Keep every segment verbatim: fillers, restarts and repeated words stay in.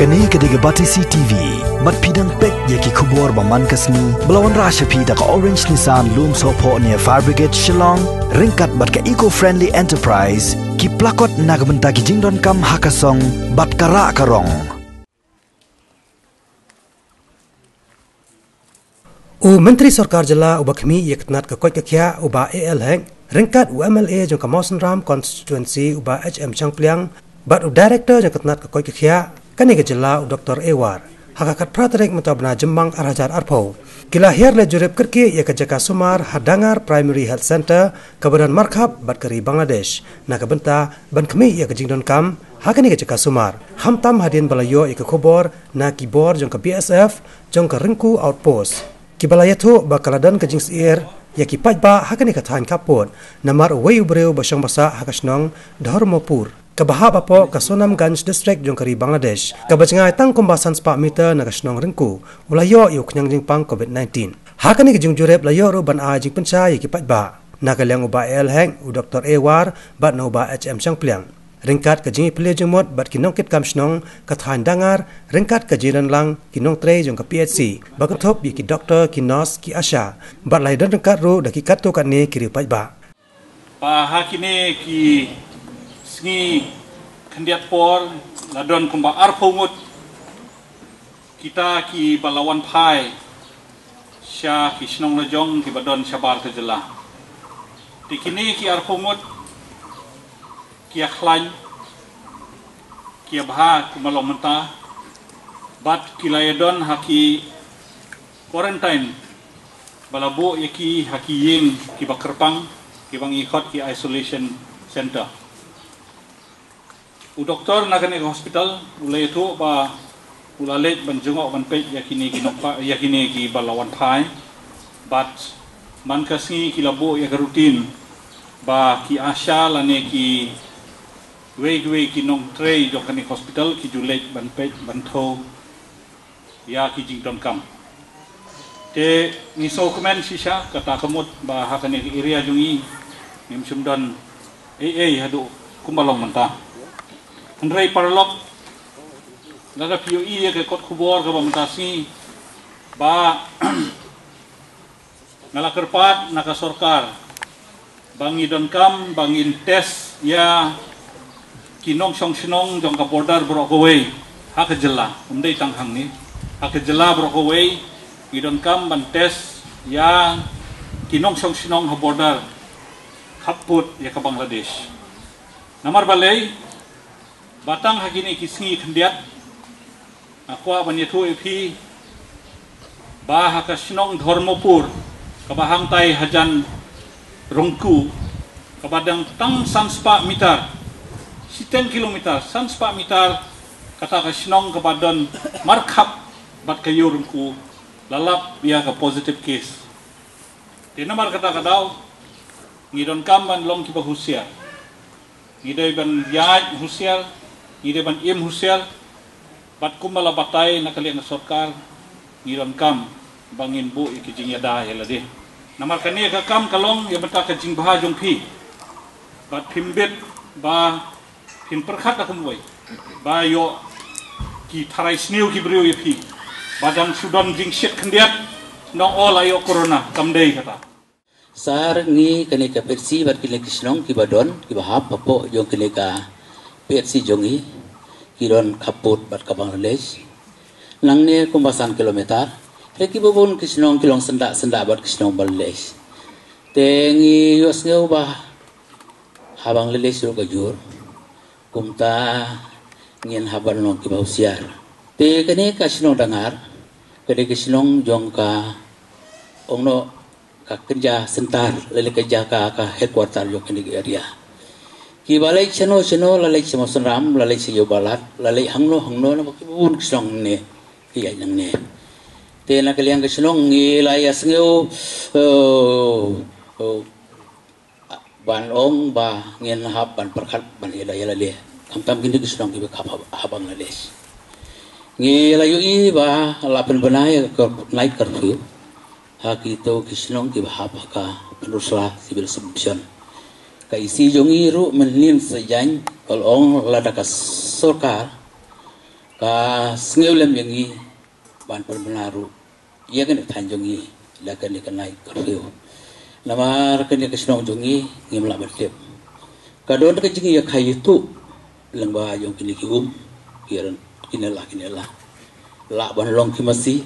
Kane ka dei ka Batesi T V. Bad phi dang peit ïa ki khubor ba man ka sngi ba la wanrah sha phi da ka Orange Nissan Lumsohphoh near Fire Brigade Shillong, ryngkat bad ka Eco Friendly Enterprise, ki plakot na ka bynta ki jingdonkam ha ka song bad ka rah ka rong. U Myntri Sorkar Jylla uba khmih ïa ka tnat ka koit ka khiah, u Bah A L Hek, ryngkat u M L A jong ka Mawsynram Constituency, u Bah H M Shangpliang, bad u Director jong ka tnat ka koit ka khiah kane ka jylla, u Doktor A War, ha ka khatphra tarik mynta u bnai Jymmang ar hajar arphew, ki la hiar leit jurip kyrkieh ïa ka jaka sumar ha Dangar Primary Health Centre kaba don markhap bad ka ri Bangladesh, na ka bynta ban khmih ïa ka jingdonkam ha kane ka jaka sumar, khamtam hadien ba la ïoh ïa ka khubor na ki bor jong ka B S F jong ka Ringku Outpost, kiba la ïathuh ba ka la don ka jingsyier ïa ki paidbah ha kane ka thaiñ khappud namar uwei u briew ba shong ba sah ha ka shnong Dharmapur, kaba hap hapoh ka Sunamganj District jong ka ri Bangladesh, kaba jngai tang kumba san spah meter na ka shnong Ringku, u la ïoh ïa u khñiang jingpang COVID nineteen. Ha kane ka jingjurip la ïoh ruh ban ai jingpynshai ïa ki paidbah. Na ka liang u Bah A L Hek, u Doktor A War bad na u Bah H M Shangpliang, ryngkat ka jingïapyllait jingmut bad ki nongkitkam shnong ka thaiñ Dangar, ryngkat ka jingdon lang ki nongtrei jong ka P H C ba kynthup ïa ki doktor, ki nurse, ki ASHA, bad la ïadon ryngkat ruh da ki katto katne ki riew paidbah. Ba ha kine ki sngi khyndiat por la don kumba arphew ngut kita kiba la wan phai sha ki shnong lajong kiba don shabar ka jylla. Te kine ki arphew ngut ki ïa khlaiñ, ki ïa bha kumba long mynta, bad ki la ïa don ha ki quarantine ba la buh ïa ki ha ki ïing kiba kyrpang, kiba ngi khot ki isolation center. U doktor na kane ka hospital u la ïathuh ba u la leit ban jngoh ban peit ïa kine ki nongpa-, ïa kine kiba la wan phai. Bad man ka sngi ki la buh ïa ka routine ba ki ASHA lane kiwei kiwei ki nongtrei jong kane ka hospital ki ju leit ban peit ban thew ïa ki jingdonkam. Te ngi sngewkmen shisha kata ka mut ba ha kane ka area jong ngi ngim shym don ei ei haduh kumba long mynta. Hynrei paralok, lada phi ïohi ïa ka kot khubor kaba mynta sngi ba nga la kyrpad na ka sorkar ba ngi donkam ba ngin test ïa ki nongshong shnong jong ka border baroh kawei ha ka jylla, ym dei tang hangne, ha ka jylla baroh kawei ngi donkam ban test ïa ki nongshong shnong ha border khappud ïa ka Bangladesh. Namar balei? Ba tang ha kine ki sngi khyndiat nga kwah ban ïathuh ïa phi ba ha ka shnong Dharmapur kaba hangtai hajan Ringku, kaba dang tang san spah meter, shiteng kilometer, san spah meter, kata ka shnong kaba don markhap bad ka ïew Ringku, la lap ïa ka positive case. Te namar kata ka daw ngi donkam ban long kiba husiar. Ngi dei ban ïaid husiar, ngi dei ban im husiar, bad kumba la batai na ka liang ka sorkar, ngi donkam ba ngin buh ïa ki jingïada ïa lade. Namar kane ka kam ka long ïa bynta ka jingbha jong phi. Bad phim bit ba phin pyrkhat da kumwei ba ïoh ki tharai sniew ki briew ïa phi ba dang shu don jingshit khyndiat, nong o la ïoh corona, kam dei kata. Sar ngi kane ka P H C bad kine ki shnong kiba don, kiba hap hapoh jong kane ka P H C jong ngi, ki don khappud bad ka Bangladesh. Nangne kumba san kilometer. Te kiba bun ki shnong ki long syndah syndah bad ki shnong Bangladesh. Te ngi ïohsngew ba ha Bangladesh ruh ka jur. Kumta ngin hap ban long kiba husiar. Te kane ka shnong Dangar, kane ka shnong jong ka, ong noh, ka kynja center, lane kynja ka, ka headquarter jong kane ka area. Kiba leit shano shano, la leit sha Mawsynram, la leit sha Ïewbalat, la leit hangno hangno, namar kiba bun ki shnong ne ki ïaid nangne. Te na ka liang ka shnong ngi la ïa sngew, oh, oh, ban ong ba ngin hap ban pyrkhat ban ïada ïa lade, khamtam kine ki shnong kiba khap ha, ha Bangladesh. Ngi la ïohi ba la pynbna ïa ka night curfew ha kito ki shnong kiba hap ha ka Pynursla Civil Subdivision. Ka E C jong ngi ruh mynhynnin sa jaiñ ka la ong lada ka sorkar Ka sngewlem ïa ngi ban pynbna ruh ïa kane ka thaiñ jong ngi da kane ka night curfew. Namar kane ka shnong jong ngi ngim lah ban tip. Ka don ka jingïakhaiïathuh lyngba jong kine ki um, ki ran, kine lah, kine lah. Lah ban long ki masi,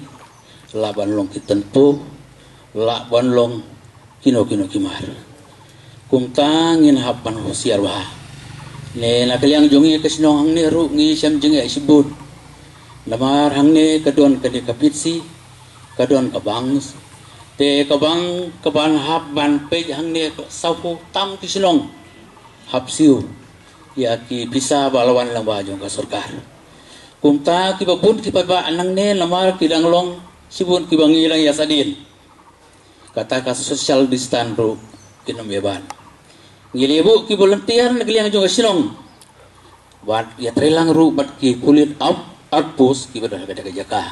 lah ban long ki tynpo, lah ban long kino kino ki mar. Kumta ngin hap ban husiar bha. Ne na ka liang jong ngi ka shnong hangne ruh ngi shem jingeh shibun. Namar hangne ka don kane ka P H C, ka don ka bank. Te ka bank ka ban hap ban peit hangne ka sawphew tam ki shnong hap siew ïa ki pisa ba la wan lyngba jong ka sorkar. Kumta kiba bun ki paidbah nangne namar ki dang long shibun kiba ngi dang ïa sadien. Kata ka social distance ruh kin ym ïa ban. Ngi la buh ki volunteer na ka liang jong ka shnong. Bad ïa trei lang ruh bad ki pulit out, outpost kiba don ha kata ka jaka.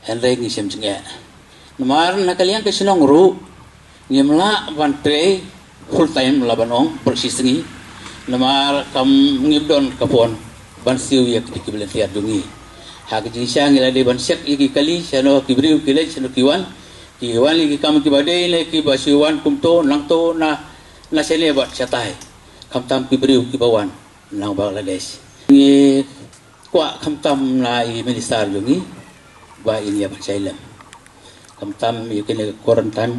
Hynrei ngi shem jingeh. Namar na ka liang ka shnong ruh ngim lah ban trei full time la ban ong baroh shi sngi. Namar kam ngim don ka phone ban siew ïa ki, ki volunteer jong ngi. Ha ka jingshisha ngi la dei ban check ïa ki kali shano ki briew ki leit shano ki wan. Ki wan ïa ki kam kiba dei ne kiba shu wan kumto nangto na, na shane bad shatai. Khamtam ki briew kiba wan na Bangladesh. Ngi kwah khamtam na i minister jong ngi ba in ïa ban shai lem. Khamtam ïa kane ka quarantine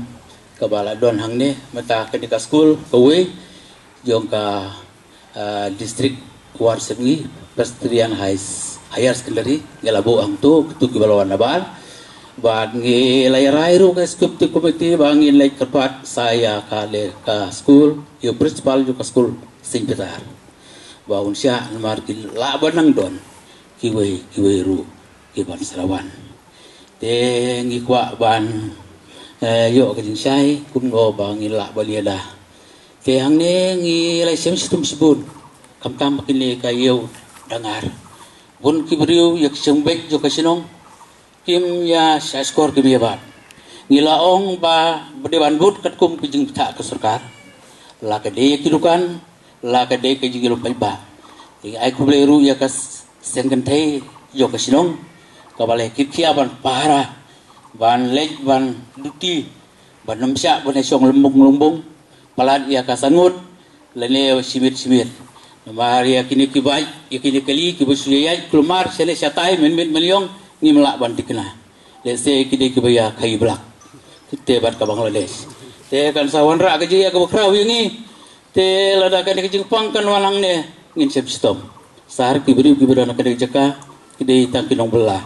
kaba la don hangne mynta kane ka skul kawei jong ka, ah, district Warsep ngi Presbyterian High, Higher Secondary ngi la buh hangto, kito kiba la wan nabar. Bad ngi la ïarai ruh ka executive committee ba ngin leit kyrpad sa ïa ka le ka skul, ïa u principal jong ka skul Saint Peter. Ba un shah namar ki lah ban nang don kiwei kiwei ruh ki ban sa la wan. Te ngi kwah ban, eh, ïoh ka jingshai kumno ba ngin lah ban ïada. Te hangne ngi la shem shitom shibun khamtam kine ka ïew dangar. Bun ki briew ïa ka shnong beit jong ka shnong kim ïa shah shkor kim ïa bat. Ngi la ong ba ba dei ban bud katkum ka jingbthah ka sorkar. La ka dei ïa ki dukan, la ka dei ka jingïalum paidbah. Te ai khublei ruh ïa ka seng kynthei jong ka shnong kaba la kit khia ban pahara, ban leit ban duty, ban ym shah ban shong lyngbung lyngbung palat ïa ka sangut lane shimit shimit. Namar ïa kine ki bike, ïa kine kali kiba shu ïaid kulmar sha leh shatai mynmiet mynliong ngim lah ban thikna. Lehse ki dei kiba ïa khaïi blak. Te bad ka Bangladesh. Te kan sa wanrah ka jingïa kaba khraw ïa ngi. Te lada kane ka jingpang kan wan hangne ngin shem shitom. Sar ki briew kiba don ha kane ka jaka ki dei tang ki nongbylla.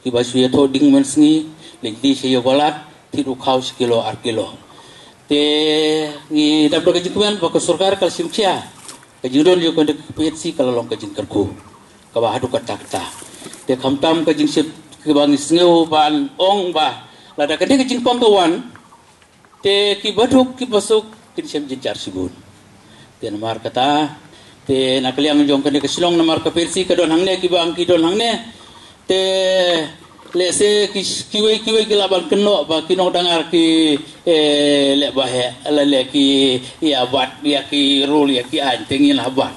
Kiba shu ïathoh ding mynsngi, leit die sha ïew ba lad, thied u khaw shi kilo ar kilo. Te ngi dap da ka jingkmen ba ka sorkar ka la shim khia ka jingdon jong kane ka P H C ka la long ka jingkyrkhu kaba haduh katta katta. Te khamtam ka jingshit kaba ngi sngew ban ong ba lada kane ka jingpang ka wan, te kiba duk kiba suk kin shem jynjar shibun. Te namar kata, te na ka liang jong kane ka shnong namar ka P H C ka don hangne, kiba ang ki don hangne. Te lehse ki, kiwei kiwei ki lah ban kynnoh ba ki nongdangar ki, eh, leh ba heh, lane ki ïa bat ïa ki rule ïa ki aiñ, te ngin lah ban.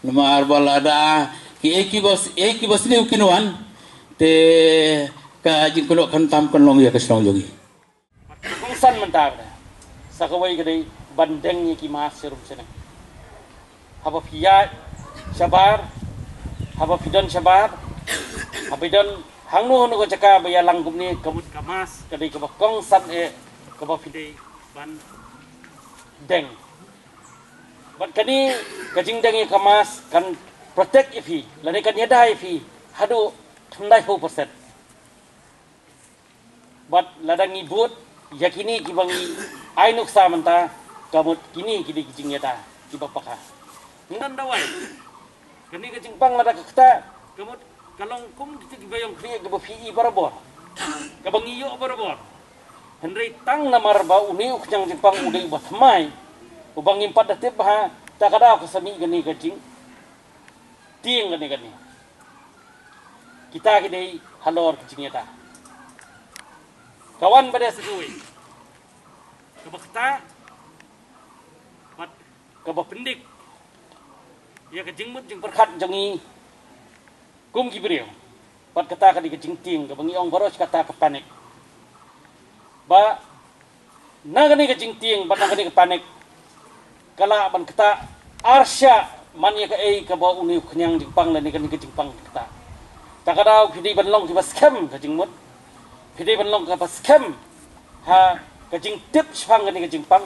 Namar ba lada kiei kiba, eh, kiba sniew kin wan, te ka jingkynnoh khamtam kan long ïa ka shnong jong ngi. Kongsan mynta ka dei sa kawei ka dei ban deng ïa ki mask sharum shaneng. Haba phi ïaid shabar, haba phi don shabar, haba phi don hangno hangno ka jaka ba ïalang kumne, ka mut ka mask ka dei kaba kongsan eh kaba phi dei ban deng. Bad kane ka jingdeng ïa ka mask kan protect ïa phi lane kan ïada ïa phi haduh khyndai phew percent. Bad lada ngi bud ïa kine kiba ngi ai nuksa mynta, ka mut kine ki dei ki jingïada kiba paka. Ngan dawai kane ka jingpang lada ka kata, ka mut ka long kum kita kiba ïong khrieh kiba phi i barabor, kaba ngi ïoh barabor. Hynrei tang namar ba une u khñiang jingpang u dei uba thymmai, uba ngim pat da tip bha, ta ka daw ka sa mih kane ka jingtieng kane kane. Kita ki dei halor ki jingïada. Ka wan ba dei sa kawei kaba kata bad kaba pyndik ïa ka jingmut jingpyrkhat jong ngi Kum ki briew, bad kata ka dei ka jingtieng kaba ngi ong baroh kata ka panic. Ba na kane ka jingtieng bad na kane ka panic ka lah ban kata arshah man ïa kaei kaba une u khñiang jingpang lane kane ka jingpang kata. Ta ka daw phi dei ban long kiba skhem ka jingmut, phi dei ban long kaba skhem ha ka jingtip shaphang kane ka jingpang.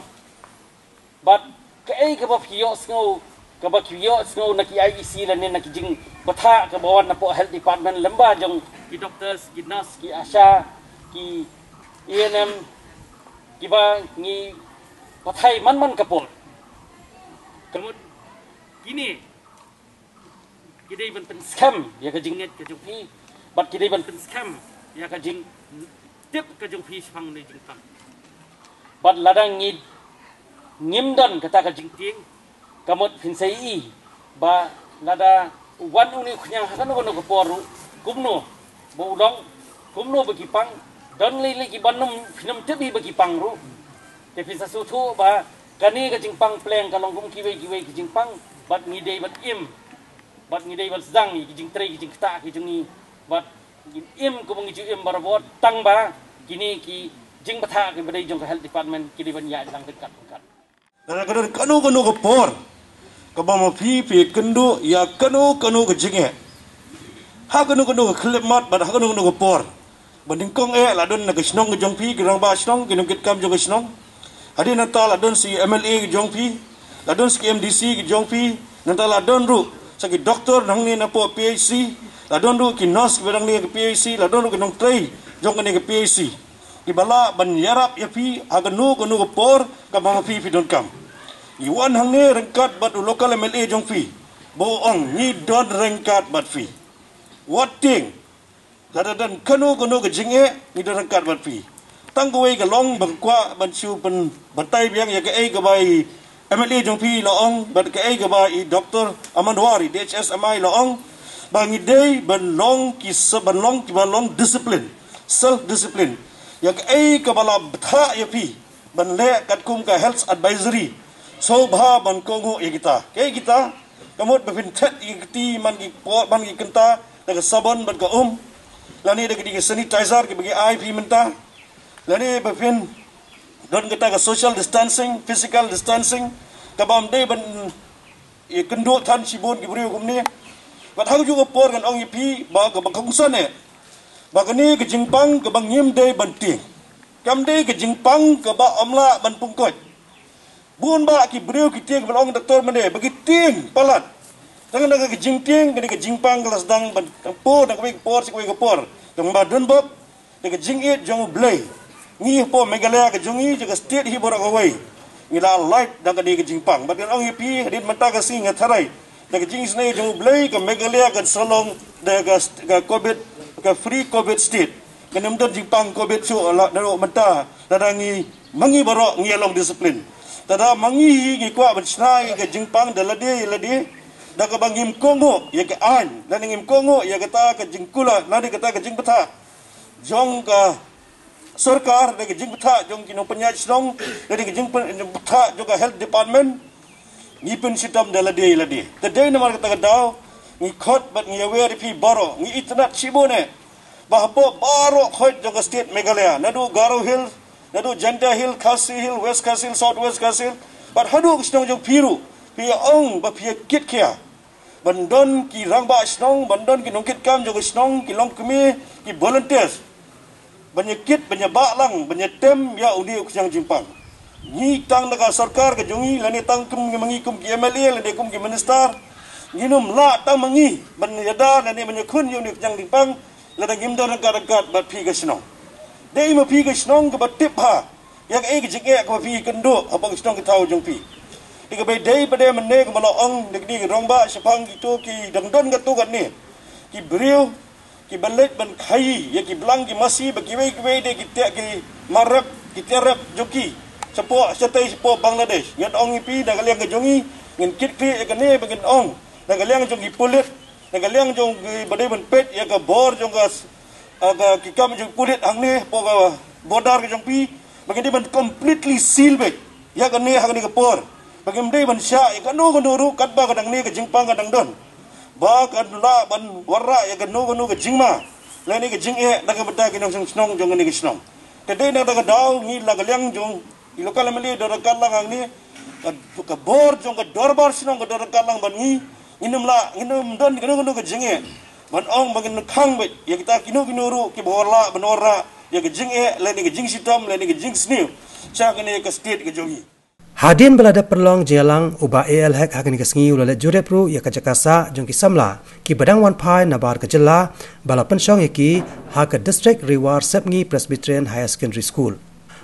Bad kaei kaba phi ïohsngew, kaba phi ïohsngew na ki I E C lane na ki jingbthah kaba wan napoh health department lyngba jong ki doctors, ki nurse, ki ASHA, ki A N M, kiba ngi pathai man man ka por. Ka mut kine ki dei ban pynskhem ïa ka jingngeit ka jong phi, bad ki dei ban pynskhem ïa ka jingtip ka jong phi shaphang une u jingpang. Bad lada ngi, ngim don kata ka jingtieng, ka mut phin sa ïohi ba lada u wan une u khñiang ha kano kano ka por ruh, kumno ba u long, kumno ba ki pang, don lei lei kiba nym, phin nym tip hi ba ki pang ruh. Te phin sa sngewthuh ba kane ka jingpang pleng ka long kum kiwei kiwei ki jingpang, bad ngi dei ban im, bad ngi dei ban sdang ïa ki jingtrei ki jingktah ki jong ngi, bad ngin im kumba ngi ju im barabor, tang ba kine ki jingbthah kiba dei jong ka health department ki dei ban ïaid lang ryngkat ryngkat. Lada ka don kano kano ka por kaba ma phi phi kynduh ïa kano kano ka jingeh, ha kano kano ka khyllipmat bad ha kano kano ka por, ba nyngkong eh la don na ka shnong ka jong phi, ki rangbah shnong, ki nongkitkam jong ka shnong. Hadien nangta la don sa ki M L A ka jong phi, la don sa ki M D C ka jong phi, nangta la don ruh sa ki doktor nangne napoh P H C, la don ruh ki nurse kiba nangne ka P H C, la don ruh ki nongtrei jong kane ka P H C. Kiba lah ban ïarap ïa phi ha kano kano ka por kaba ma phi phi donkam. Ngi wan hangne ryngkat bad u local M L A jong phi, ba u ong ngi don ryngkat bad phi. Wat tieng, lada don kano kano ka jingeh, ngi don ryngkat bad phi. Tang kawei ka long ba nga kwah ban shu pynbatai biang ïa kaei kaba i M L A jong phi la ong bad kaei kaba i Doctor Aman War, i D H S M I la ong, ba ngi dei ban long ki se-, ban long kiba long discipline, self discipline. Ïa kaei kaba la bthah ïa phi ban leh katkum ka health advisory, sngewbha ban kohnguh ïa kita. Kaei kita? Ka mut ba phin thet ïa ki kti man ki por, man ki kynta da ka sabon bad ka um, lane da ki, da ki sanitizer kiba ngi ai phi mynta, lane ba phin don kata ka social distancing, physical distancing, kaba ym dei ban ïakynduh than shibun ki briew kumne. Bad ha kajuh ka por ngan ong ïa phi ba kaba kongsan eh, ba kane ka jingpang kaba ngim dei ban tieng, kam dei ka jingpang kaba ym lah ban pynkoit. Bun bah ki briew ki tieng, ba la ong doktor mynne ba ki tieng palat. Tang na ka jingtieng, kane ka jingpang ka la sdang ban tang por na kawei ka por sha kawei ka por. Tang ba don bok da ka jingïeit jong U Blei, ngi hapoh Meghalaya ka jong ngi, jong ka state hi baroh kawei, ngi la lait da kane ka jingpang. Bad ngan ong ïa phi, hadien mynta ka sngi nga tharai da ka jingisynei jong U Blei, ka Meghalaya kan sa long da ka st-, ka covid, ka free covid state. Kan ym don jingpang covid shuh la naduh mynta, lada ngi, ma ngi baroh ngi ïa long discipline. Lada ma ngi hi ngi kwah ban shna ïa ka jingpang da lade ïa lade, da kaba ngim kohnguh ïa ka aiñ, lada ngim kohnguh ïa kata ka jingkular, lada kata ka jingbthah jong ka sorkar, da ka jingbthah jong ki nongpynïaid shnong, da ka jingpyn-, jingbthah jong ka health department, ngi pynshitom da lade ïa lade. Te dei namar kata ka daw ngi khot bad ngi aware ïa phi baroh, ngi itynnad shibun eh ba hapoh baroh khoit jong ka state Meghalaya, naduh Garo Hills, naduh Jaintia Hills, Khasi Hills, West Khasi Hills, South West Khasi Hills, bad haduh ka shnong jong phi ruh, phi ong ba phi ïa kit khia ban don ki rangbah shnong, ban don ki nongkitkam jong ka shnong, ki longkmie, ki volunteers, ban ïa kit, ban ïa bah lang, ban ïa tem ïa une u khñiang jingpang. Ngi tang na ka sorkar ka jong ngi, lane tang kum ma ngi kum ki M L A, lane kum ki minister, ngin ym lah tang ma ngi ban ïada lane ban ïakhun ïa une u khñiang jingpang lada ngim don ryngkat ryngkat bad phi ka shnong. Dei ma phi ka shnong kaba tip bha ïa kaei ka jingeh kaba phi kynduh hapoh ka shnong ka thaw jong phi. Te kaba dei pat de mynne, kaba la ong da kine ki rangbah shaphang kito ki dang don katto katne ki briew kiba leit ban khaii ïa ki blang ki masi, ba kiwei kiwei de ki tiar, ki mar rep, ki tiar rep jong ki shapoh shatei, shapoh Bangladesh. Ngan ong ïa phi, na ka liang ka jong ngi, ngin kit khlieh ïa kane, ba ngin ong na ka liang jong ki pulit, na ka liang jong kiba dei ban peit ïa ka bor jong ka s-, ah, ka, ki kam jong pulit hangne hapoh ka border ka jong phi, ba ngin dei ban completely seal beit ïa kane ha kane ka por, ba ngim dei ban shah ïa kano kano ruh katba ka dang ne ka jingpang ka dang don. ba kan lah ban wanrah ïa kano kano ka jingma lane ka jingeh na ka bynta ki nongshong shnong jong kane ka shnong. Te dei na kata ka daw ngi la ka liang jong i local M L A da ryngkat lang hangne, ka, ka bor jong ka dorbar shnong ka da ryngkat lang ban ngi, ngin ym lah, ngin ym don kano kano ka jingeh ban ong ba ngin khang beit ïa kita kino kino ruh kiba wanrah ban wanrah ïa ka jingeh lane ka jingshitom lane ka jingsniew sha kane ka state ka jong ngi. Hadien ba la dep pynlong jingïalang, u Bah A L Hek ha kane ka sngi u la leit jurip ruh ïa ka jaka sah jong ki samla kiba dang wan phai nabar ka jylla ba la pynshong ïa ki ha ka District Ri War Sepngi Presbyterian Higher Secondary School.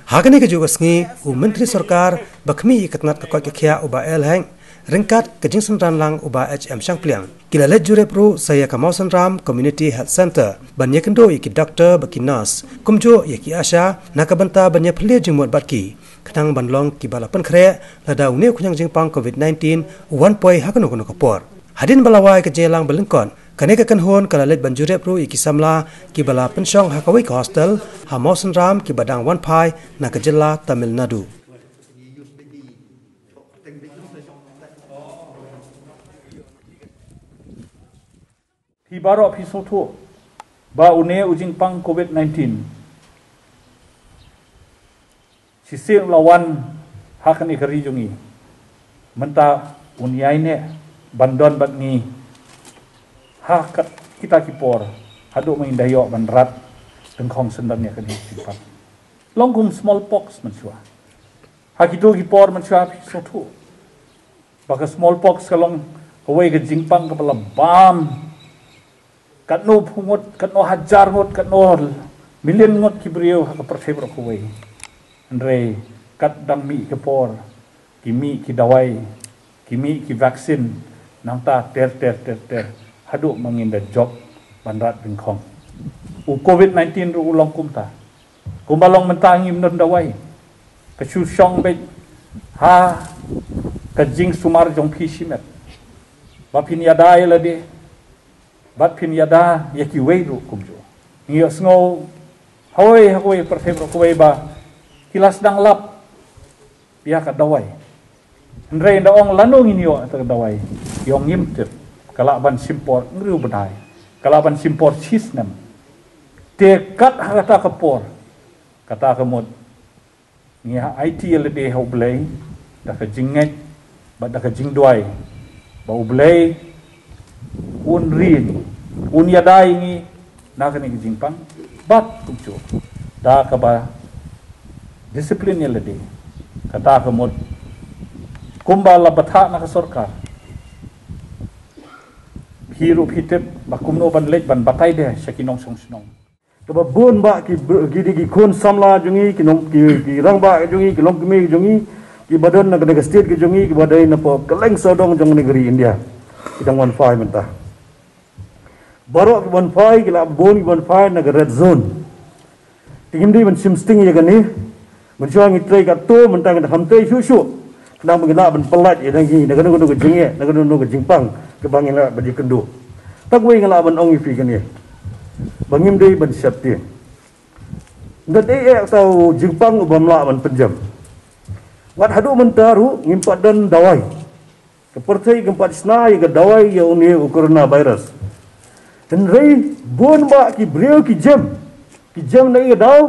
Ha kane kajuh ka sngi u Myntri Sorkar ba khmih ïa ka tnat ka koit ka khiah, u Bah A L Hek, ryngkat ka jingsynran lang, u Bah H M Shangpliang, ki la leit jurip ruh sa ïa ka Mawsynram Community Health Centre ban ïakynduh ïa ki doktor bad ki nurse kumjuh ïa ki ASHA na ka bynta ban ïaphylliew jingmut bad ki, khnang ban long kiba la pynkhreh lada une u khñiang jingpang COVID nineteen u wan poi ha kano kano ka por. Hadien ba la wai ka jingïalang ba lyngkot, kane ka kynhun ka la leit ban jurip ruh ïa ki samla kiba la pynshong ha kawei ka hostel ha Mawsynram kiba dang wan phai na ka jylla Tamil Nadu. Phi baroh phi sngewthuh ba une u jingpang COVID nineteen shisien u la wan ha kane ka ri jong ngi. Mynta un ïai neh ban don bad ngi ha kat kita ki por haduh ba ngin da ïoh ban rat dyngkhong syndon ïa kane ka jingpang. Long kum smallpox mynshuwa. Ha kito ki por mynshuwa phi sngewthuh ba ka smallpox ka long kawei ka jingpang kaba la bam katno phew ngut, katno hajar ngut, katno million ngut ki briew ha ka pyrthei baroh kawei. Hynrei kat dang mih ka por, ki mih ki dawai, ki mih ki vaccine, nangta ter ter ter ter haduh ba ngin da jop ban rat dyngkhong. U COVID nineteen ruh u long kumta. Kumba long mynta ngim don dawai, ka shu shong beit ha ka jingsumar jong phi shimet ba phin ïada ïa lade bad phin ïada ïa kiwei ruh kumjuh. Ngi ïohsngew hawei hawei pyrthei baroh kawei ba ki la sdang lap ïa ka dawai. Hynrei ynda ong lano ngin ïoh ïa ka dawai, ïoh ngim tip. Ka lah ban shim por hynriew bnai, ka lah ban shim por shisnem. Te kat ha kata ka por, kata ka mut ngi ha aiti ïa lade ha U Blei da ka jingngeit bad da ka jingduwai ba U Blei un ri ngi, un ïada ïa ngi na kane ka jingpang. Bad kumjuh da kaba discipline ïa lade, kata ka mut kumba la batai na ka sorkar. Phi ruh phi tip ba kumno ban leit ban batai de sha ki nongshong shnong. Kaba bun bah ki br- ki dei ki khun samla jong ngi, ki nong ki, ki rangbah jong ngi, ki longkmie jong ngi, kiba don na ka state ka jong ngi, kiba dei na poh kylleng sawdong jong ka ri India, ki dang wan phai mynta. Baroh ki wan phai ki la bun ki wan phai na ka red zone. Te ngim dei ban shim sting ïa kane. Mynshuwa ngi trei katto, mynta ngi da kham trei shuh shuh khnang ba ngi lah ban pyllait ïa ngi na kano kano ka jingeh, na kano kano ka jingpang kaba ngi lah ban ïakynduh. Tang wei nga lah ban ong ïa phi kane ba ngim dei ban sheptieng. Nga dei eh uta u jingpang u bym lah ban pynjem. Wat haduh mynta ruh ngim pat don dawai. Ka pyrthei kam pat shna ïa ka dawai ïa une u coronavirus. Hynrei bun bah ki briew ki jem, ki jem na ïa ka daw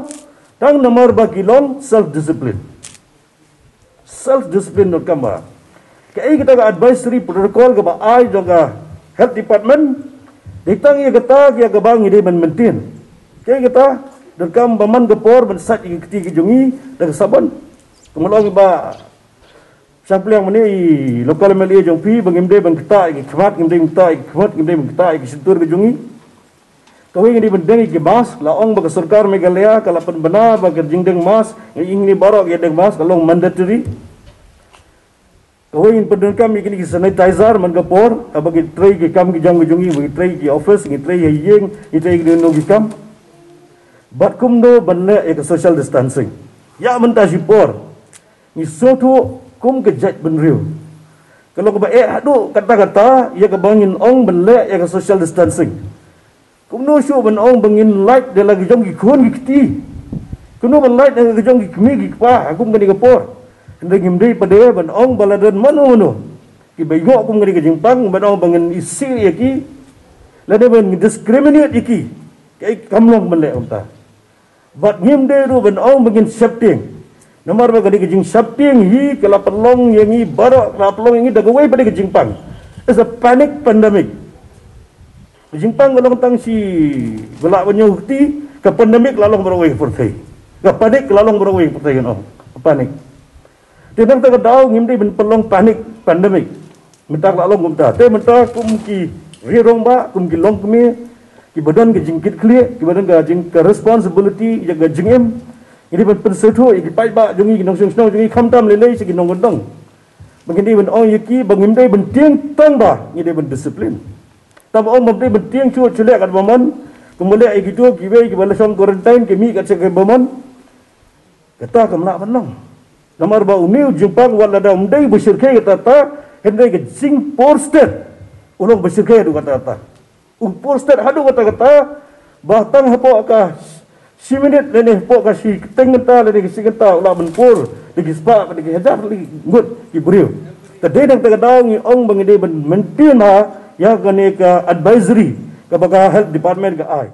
tang namar ba ki long self discipline. Self discipline donkam ba kaei kata ka advisory protocol kaba ai jong ka health department. Dei tang ïa kata ïa kaba ngi dei ban maintain. Kaei kata donkam ba man ka por ban sait ïa ki kti ki jong ngi da ka sabon. Kumba long ba Shangpliang mynne i local M L A jong phi ba ngim dei ban ktah ïa ki khmat, ngim dei ban ktah ïa ki khmat, ngim dei ban ktah ïa ki shyntur ka jong ngi. Kawei ngi dei ban deng ïa ki mask, la ong ba ka sorkar Meghalaya ka la pynbna ba ka jingdeng mask, ngi ïa ngi baroh ki deng mask ka long mandatory. Kawei ngin pyndonkam ïa kine ki sanitizer man ka por haba ngi trei ki kam ki jong ka jong ngi, ba ngi trei ki office, ngi trei ha ïing, ngi trei ki dei ki kam. Bad kumno ban leh ïa ka social distancing. Ïa mynta shipor ngi sngewthuh kum ka jaitbynriew. Ka long kaba eh haduh katta katta ïa kaba ngin ong ban leh ïa ka social distancing. Kumno shuh ban ong ba ngin lait da la ki jong ki khun ki kti, kumno ban lait da la ki jong ki kmie ki kpa ha kum kane ka por. Hynrei ngim dei pat de ban ong ba la don mano mano. Kiba ïoh kum kane ka jingpang, ban ong ba ngin isih ïa ki, lane ban discriminate ïa ki, kaei kam long ban leh kumta. Bad ngim dei ruh ban ong ba ngin sheptieng. Namar ba ka dei ka jingsheptieng hi ka la pynlong ïa ngi baroh, ka la pynlong ïa ngi da kawei pat de ka jingpang. It's a panic pandemic. Ka jingpang ka long tang shi ba lah ban ïoh kti, ka pandemic la long baroh kawei ka pyrthei. Ka panic ka la long baroh kawei ka pyrthei, kan ong. Ka panic. Te nangta ka daw ngim dei ban pynlong panic pandemic. Mynta ka la long kumta. Te mynta kum ki riew rangbah, kum ki longkmie, kiba don ka jingkitkhlieh, kiba don ka jing, ka responsibility ïa ka jingim, ngi dei ban pynsngewthuh ïa ki paidbah jong ngi, ki nongshong shnong jong ngi, khamtam lei lei sha ki nongkyndong. Ba ngi dei ban ong ïa ki ba ngim dei ban tieng tang ba ngi dei ban discipline. Tang ba ong ba ngim dei ban tieng shuh shuh leh katba mon. Kumba leh ïa kito kiwei kiba la shong quarantine, ki mih kat sha kaba mon. Kata kam lah ban long. Namar ba une u jingpang wat lada um dei ba shyrkhei kata kata, hynrei ka jingpur stet u long ba shyrkhei haduh katta katta. U pur stet haduh katta katta, ba tang hapoh ka shi minit lane hapoh ka shi kyrteng kynta lane ka shi kynta u lah ban pur da ki spah, da ki hajar, da ki ngut ki briew. Te dei nangta ka daw ngi ong ba ngi dei ban maintain ha ïa kane ka advisory kaba ka health department ka ai.